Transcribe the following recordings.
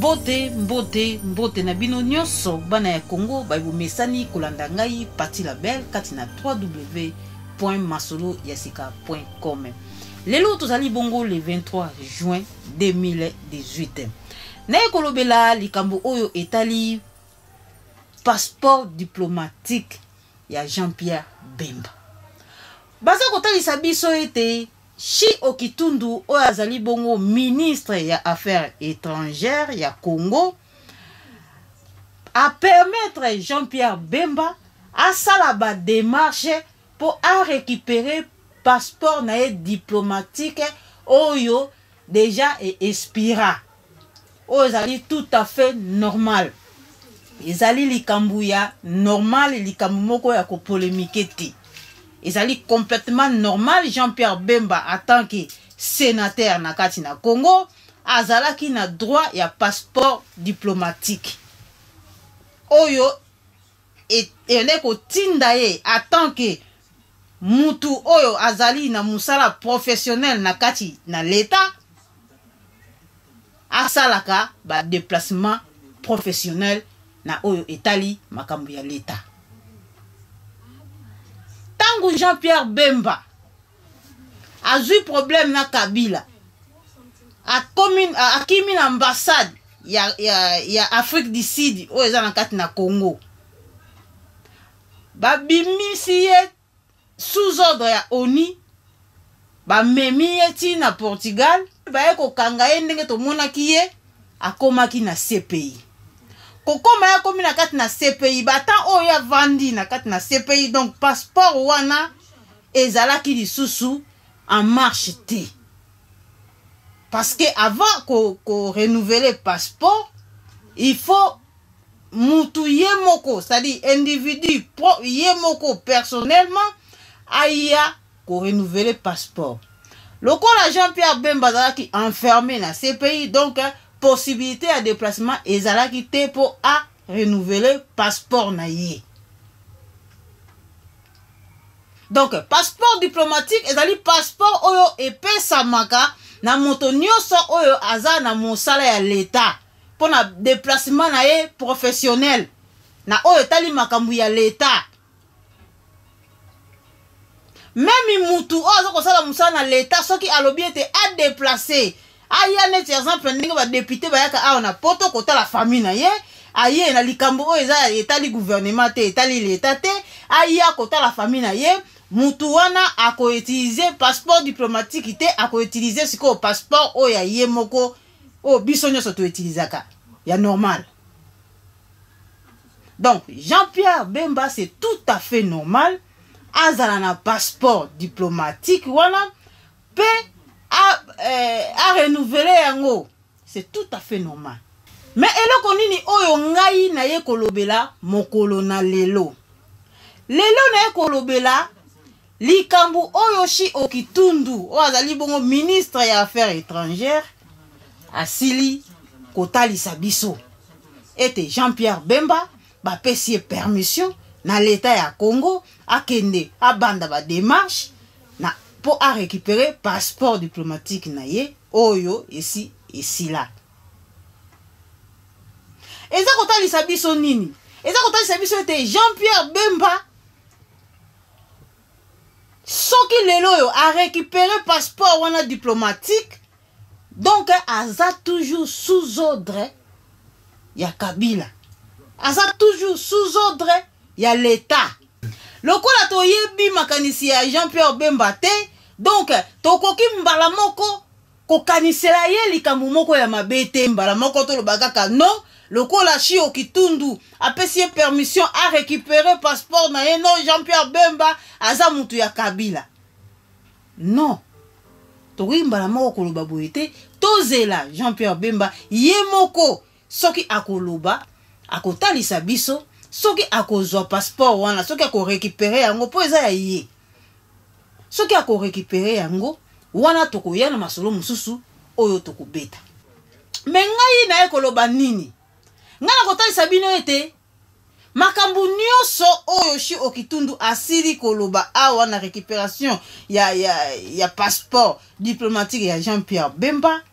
Mbote, mbote, mbote na bino nyonso bana ya Congo baye bomesani kolanda ngai Patti la Belle kati na www.masoloyasika.com. Lelo tozali bongo le 23 juin 2018. Naye kolobela likambo oyo etali passeport diplomatique ya Jean-Pierre Bemba. Baza kotalisa biso ete Shi Okitundu oyo azali bongo ministre ya affaires étrangères ya Congo a permettre Jean-Pierre Bemba asala ba démarches mpo a récupérer passeport na ye diplomatique oyo déjà e expira oyo ezali tout à fait normal ezali likambo ya normal likambo moko ya kopolemike te ezali complètement normal Jean-Pierre Bemba en tant que sénateur na kati na Congo azalaki na droit ya passeport diplomatique oyo ende kotinda ye en tant que mutu oyo azali na mosala professionnel na kati na l'État asalaka ba déplacement professionnel na oyo etali makambo ya l'État. Tango Jean-Pierre Bemba azwi problème na Kabila akomi akimi na ambassade ya, ya, ya Afrique du Sud oyo eza na kati na Congo babimisi ye sous ordre ya ONU bamemi ye ti na Portugal baye kokanga ye ndenge tomonaki ye akomaki na CPI kokoma ye akomi na kati na CPI batan oyo avandi na kati na CPI donc passeport wana ezalaki lisusu en marche te parce que avant ko, ko renouveler passeport il faut mutu ye moko c'est-à-dire individu pro ye moko personnellement aya ko renouveler passeport lokola Jean-Pierre Bemba azalaki enfermé na CPI donc possibilité ya déplacement ezalaki te mpo a renouveler passeport na ye donc passeport diplomatique ezali passeport oyo epesamaka na moto nyonso oyo aza na mosala ya leta mpo na déplacement na ye professionnel na oyo etali makambo ya leta meme mutu oyo aza kosala mosala na leta soki alobi ete adeplace aya neti exemple ndenge badepute bayaka awa na poto kotala famille na ye aye na likambo oyo eza etali gouvernement te etali leta te aya kotala famille na ye mutu wana akoutilize passeport diplomatique te akoutilize sikoyo passeport oyo ya ye moko oyo biso nyonso toutilisaka ya normal donc Jean-Pierre Bemba c'est tout à fait normal azala na passeport diplomatique wana pe a, eh, a renouveler yango c'est tout à fait normal mais eloko nini oyo ngai naye kolobela mokolo na lelo lelo naye kolobela likambo oyo shi okitundu oyo azali bongo ministre ya affaires étrangères asili kotalisa biso ete Jean-Pierre Bemba bapesi ye permission na leta ya Congo akende abanda ba démarche na mpo a récupérer passeport diplomatique na ye oyo esi esila. Eza kotalisa biso nini? Eza kotalisa biso ete Jean-Pierre Bemba soki lelo oyo a récupérer passeport wana diplomatique donc aza toujours sous ordre ya Kabila aza toujours sous ordre ya l'État lokola toyebi makanisi ya Jean-Pierre Bemba te donc tokoki mbala moko kokanisela ye likambo moko ya mabe te mbala moko toloba kaka non lokola Shio Kitundu apesi ye permission a récupérer passeport na ye non Jean-Pierre Bemba aza mutu ya Kabila non tokoki mbala moko koloba boye te tozela Jean-Pierre Bemba ye moko soki akoloba akotalisa biso soki akozwa passeport wana soki akorécupere yango mpo eza ya ye soki akorécupere yango wana tokoya na masolo mosusu oyo tokobeta me ngai naye koloba nini ngai nakotalisa bino ete makambo nyonso oyo shi okitundu asili koloba awa na récupération ya, ya, ya passeport diplomatique ya Jean-Pierre Bemba.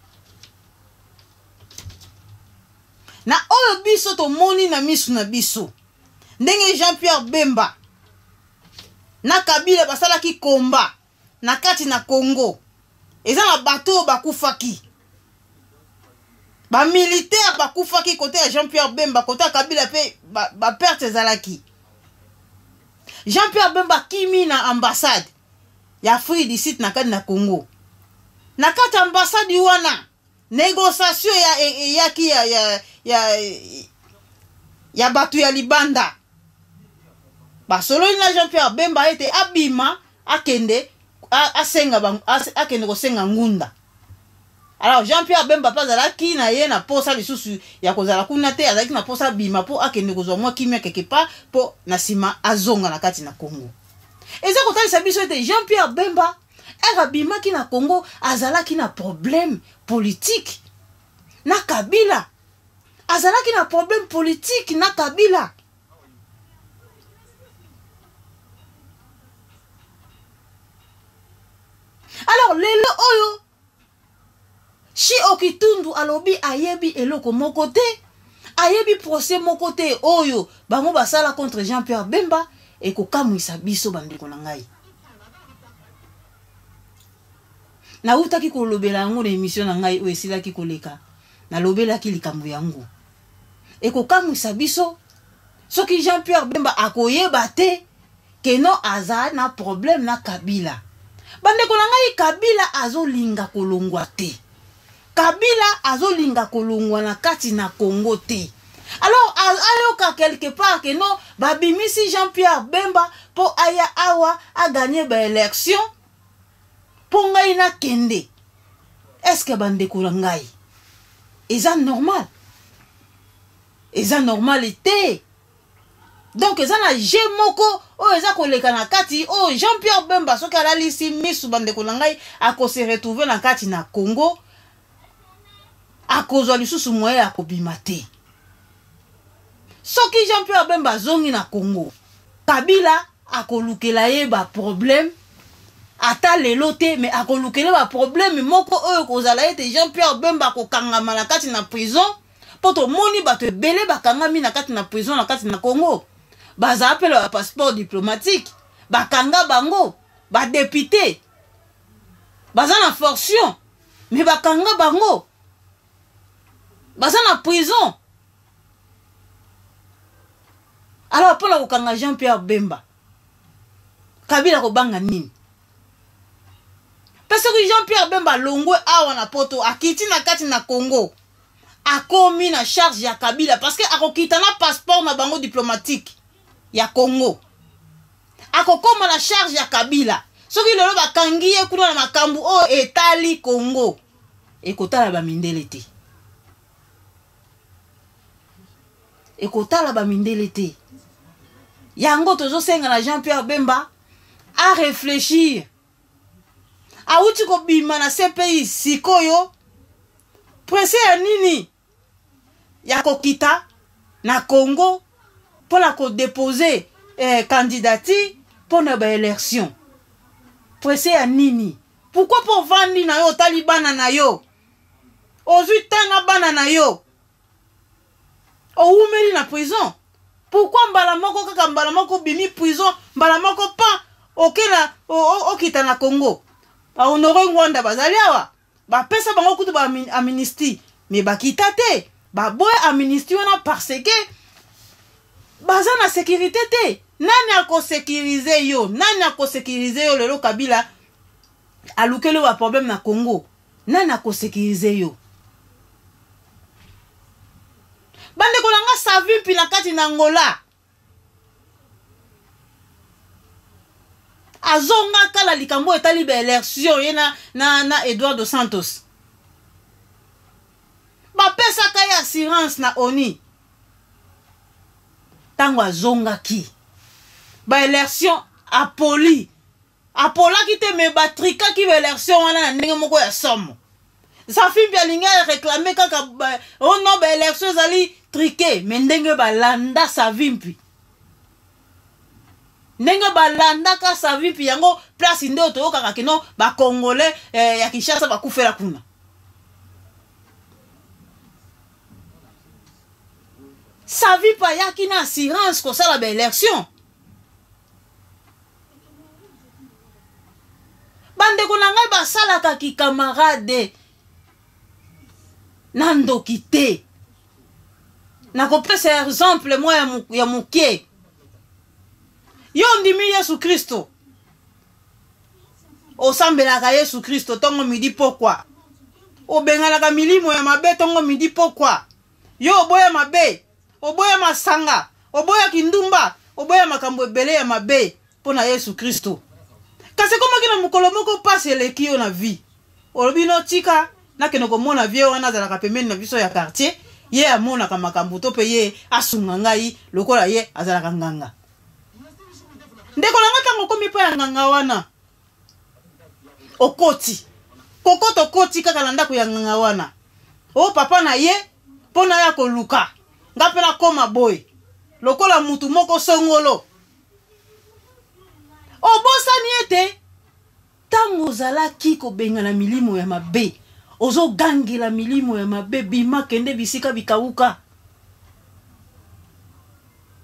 Na oyo biso tomoni na misu na biso, ndenge Jean-Pierre Bemba na Kabila basalaki combat na kati na Congo, eza na bato oyo bakufaki, ba militaire bakufaki kote ya Jean-Pierre Bemba, kote ya Kabila pe ba perte ezalaki. Jean-Pierre Bemba akimi na ambassade ya Afrique du Sud na kati na Congo. Na kati ya ambassade wana négociation ya eyaki ya, ya, ya, ya bato ya libanda basololi na Jean-Pierre Bemba ete abima akende asenga bango, akende kosenga ngunda. Alors Jean-Pierre Bemba mpe azalaki na ye na posa lisusu ya kozala kuna te, azalaki na posa abima mpo akende kozwa mwa kimia quelque part mpo na nsima azonga na kati na Congo. Eza kotalisa biso ete Jean-Pierre Bemba ere abimaki na Congo azalaki na problème politique na Kabila, azalaki na problème politique na Kabila. Alors lelo oyo Shi Okitundu alobi ayebi eloko moko te, ayebi procès moko te oyo bango basala contre Jean-Pierre Bemba, ekokamwisa biso bandeko na ngai. Nawutaki kolobela yango na emission na ngai oyo esilaki koleka, nalobelaki likambo yango. Ekokamwisa biso soki Jean-Pierre Bemba akoyeba te que non aza na problème na Kabila. Bandeko na ngai, Kabila azolinga kolongwa te. Kabila azolinga kolongwa na kati na Congo te. Alors ayoka quelque part que non babimisi Jean-Pierre Bemba po aya awa a gagner ba élection po ngai nakende. Est-ce que bandeko na ngai eza normal? Eza normal te. Donc eza na jeu moko oyo eza koleka na kati oyo Jean-Pierre Bemba soki alalisi misu bandeko na ngai ako se retrouver na kati na Congo, akozwa lisusu moyen ya kobima te. Soki Jean-Pierre Bemba azongi na Congo, Kabila akolukela ye ba problème ata lelo te, mais akolukela ba problème moko oyo kozala ete Jean-Pierre Bemba akokangama na kati na prison. Po tomoni bato ebele bakangami na kati na prison na kati na Congo, bazala pe na ba passeport diplomatique, bakanga bango, ba député baza na fonction mais bakanga bango, baza na prison. Alors mpona kokanga Jean-Pierre Bemba, Kabila kobanga nini? Pe soki Jean-Pierre Bemba alongwe awa na poto, akiti na kati na Congo, akomi na charge ya Kabila parce que akokita na passeport na bango diplomatique ya Congo, akokoma na charge ya Kabila. Soki lelo bakangi ye kuna na makambo oyo etali Congo, ekotala ba mindele te, ekotala ba mindele te. Yango tozosenga na Jean-Pierre Bemba a réfléchir. Awuti kobima na CPI sikoyo, presse ya nini ya kokita na Congo mpona kodepose candidature mpona ba élection? Presse ya nini? Pourquoi po ovandi na yo, otali bana na yo, ozwi temps na bana na yo, owumeli na prison? Pourquoi mbala moko kaka, mbala moko obimi prison, mbala moko pa okela okita na Congo? Ba Honore Ngwanda bazali awa, bapesa bango kutu ba amnistie, mais bakita te, baboya amnistie wana parce que baza na sécurité te. Nani akosécuriser yo? Nani akosécuriser yo lelo Kabila alukeli ba problème na Congo? Nani akosécuriser yo? Bandeko na nga, Savimbi na kati na Angola azonga kala likambo etali ba élection ye na Eduardo Santos, bapesaka ye assurance na ONU. Ntango azongaki ba élection apoli, apolaki te, me batrikaki ba élection wana na ndenge moko ya somo. Savimbi alingi aréclame kaka oh non, ba élection ezali truqué, me ndenge balanda Savimbi, ndenge balandaka Savimbi yango place nde oyo toyokaka kino ba Congolais ya Kinshasa bakufela kuna. Savipa ayaki na assurance kosala ba election. Bandeko na ngai basalaka ki camarade na ndoki te. Nakopesa exemple mwa ya moke. Yo ondimi Yesu Kristo, osambelaka Yesu Kristo ntongo midi pokwa, obenganaka milimo ya mabe ntongo midi pokwa. Yo oboya mabe, oboya masanga, oboya kindumba, oboya makambo ebele ya mabe mpo na Yesu Kristo. Kasi ekomaki na mokolo moko mpasi eleki yo na vie, olobi no tika nakende komona vie wana azalaka pembeni na biso ya quartier, ye amonaka makambo to mpe ye asunga ngai lokola ye azalaka nganga. Ndeko na ngai, ntango okomi mpo ya nganga wana, okoti kokota, okoti kaka na ndako ya nganga wana, o papa na ye mpo na ya koluka nga mpe nakoma boye lokola mutu moko songolo. Obosani ete ntango ozalaki kobengana milimo ya mabe, ozogangela milimo ya mabe, bima kende bisika bikauka.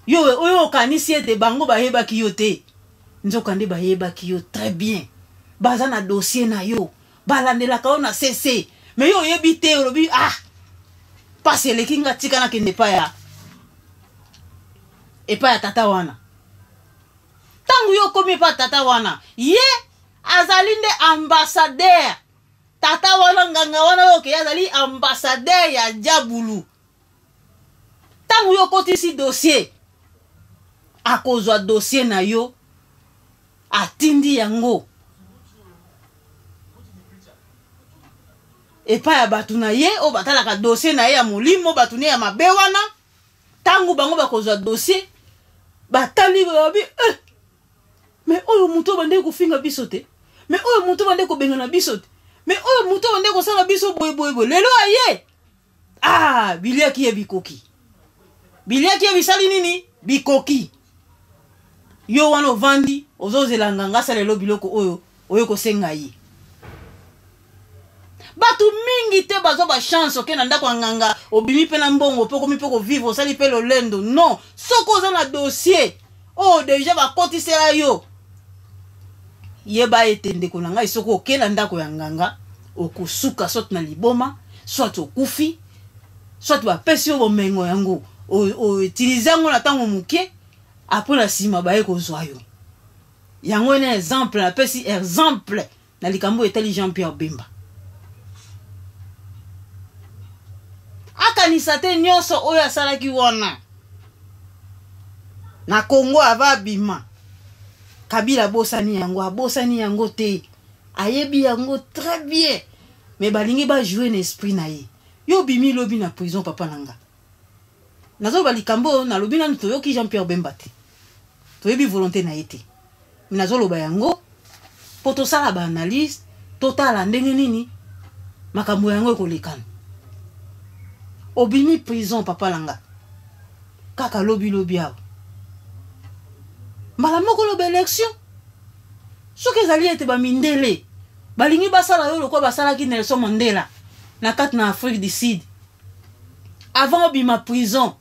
Yo oyo okanisi ete bango bayebaki yo te, nzokande bayebaki yo très bien, baza na dossier na yo, balandelaka yo na cc, mais yo oyebi te, olobi ah pasi eleki nga, tika nakende epai ya tata wana. Ntango yo okomi epai ya tata wana, ye azali nde ambassadeur. Tata wana, nganga wana oyo okei, azali ambassadeur ya diabulu. Ntango yo okotisi dossier, akozwa dossier na yo, atindi yango epai ya bato na ye oyo batalaka dossier na ye ya molimo, bato ne ya mabe wana. Ntango bango bakozwa dossier, batali, babi mais oyo moto oyo bandeki kofinga biso te, mais oyo moto oyo bandeki kobengana biso te, mais oyo moto oyo bandeki kosala biso boye boye boye, lelo aye, ah, biliaki ye bikoki, biliaki ye bisali nini, bikoki. Yo wana ovandi ozozela nganga asala lelo biloko oyo oyo kosenga ye. Bato mingi te bazwa ba chance, oke na ndako ya nganga, obimi mpe na mbongo, mpe okomi mpe kovivre, osali mpe lolendo. Non, soki oza na dossier oyo deja bakotisela yo, yeba ete ndeko na ngai, soki oke na ndako ya nganga, okosuka soit na liboma, soit okufi, soit bapesi yo bomengo yango outilize yango na ntango moke, apres na nsima baye kozwa yo. Yango wana exemple napesi, exemple na likambo etali Jean-Pierre Bemba. Akanisa te nyonso oyo asalaki wana na Congo ava abima, Kabila abosani yango, abosani yango te, ayebi yango très bien, mais balingi bajouer na esprit na ye. Yo obimi lobi na prison, papa na nga, nazoloba likambo oyo nalobi nanu toyoki Jean Pierre Bemba te, toyebi volonté na ye te, mais nazoloba yango mpo tosala baanalyse, totala ndenge nini makambo yango ekolekana. Obimi prison, papa na nga, kaka lobi lobi awa mbala moko loba élection. Soki ezali ete bamindele balingi basala yo lokola basalaki Nelson Mandela na kati na Afrique du Sud, avant obima prison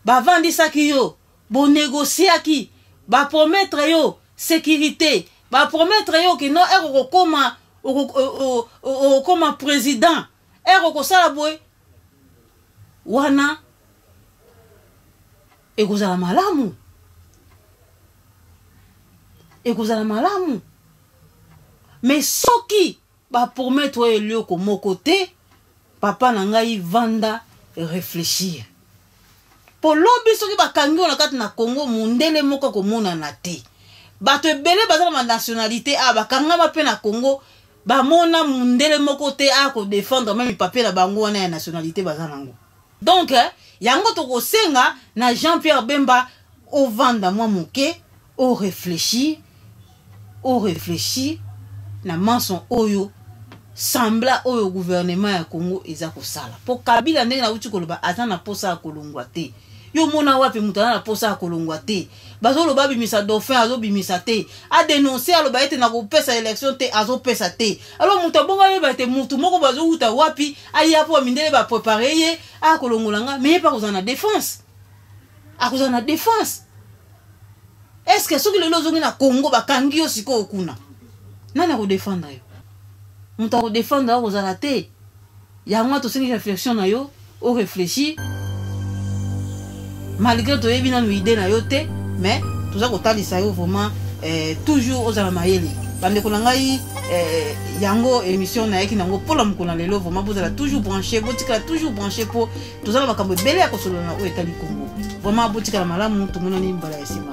bavandisaki yo, bonegociaki, bapromettre yo sécurité, bapromettre yo ke non, ere okokoma okokoma président, ere okosala boye wana, ekozala malamu, ekozala malamu. Mais soki bapromettre oyo eloko moko te, papa na ngai, vanda, réfléchir, po lobi soki bakangi yo na kati na Congo, mondele moko akomonana te. Bato ebele baza na banationalité a bakangama mpe na Congo, bamona mondele moko te a kodefendre même papier na bango wana ya nationalité baza nango. Donc yango tokosenga na Jean Pierre Bemba, ovanda mwa moke, oréfléchir, oréfléchir na manson oyo sembla oyo gouvernement ya Congo eza kosala. Mpo Kabila, ndenge nauti koloba, aza na posa ya kolongwa te. Yo mona wapi moto aza na posa ya kolongwa te? Bazoloba abimisa dauphin, azobimisa te. Adenonce, aloba ete na kopesa élection te, azopesa te. Alors moto abongo ayeba ete motu moko bazowuta wapi, aya mpo bamindele baprépare ye akolongola nga, mais ye mpe akozala na défense. Akozala na défense. Est ce que soki lelo ozongi na Congo, bakangi yo sikoyo kuna, nani akodefendre yo? Moto akodefendre yo akozala te. Yango tosengi réflexion na yo, oréfléchir. Malgré toyebi nanu idée na yo te, mais toza kotalisa yo vraiment, toujours ozala mayele. Bandeko na ngai, yango émission nayaki nango mpola mokolo na lelo. Vraiment, bozala toujours branché, botikala toujours branché, mpo toza na makambo ebele ya kosolola na oyo etali Congo. Vraiment, botikala malamu, tomonani mbala ya nsima.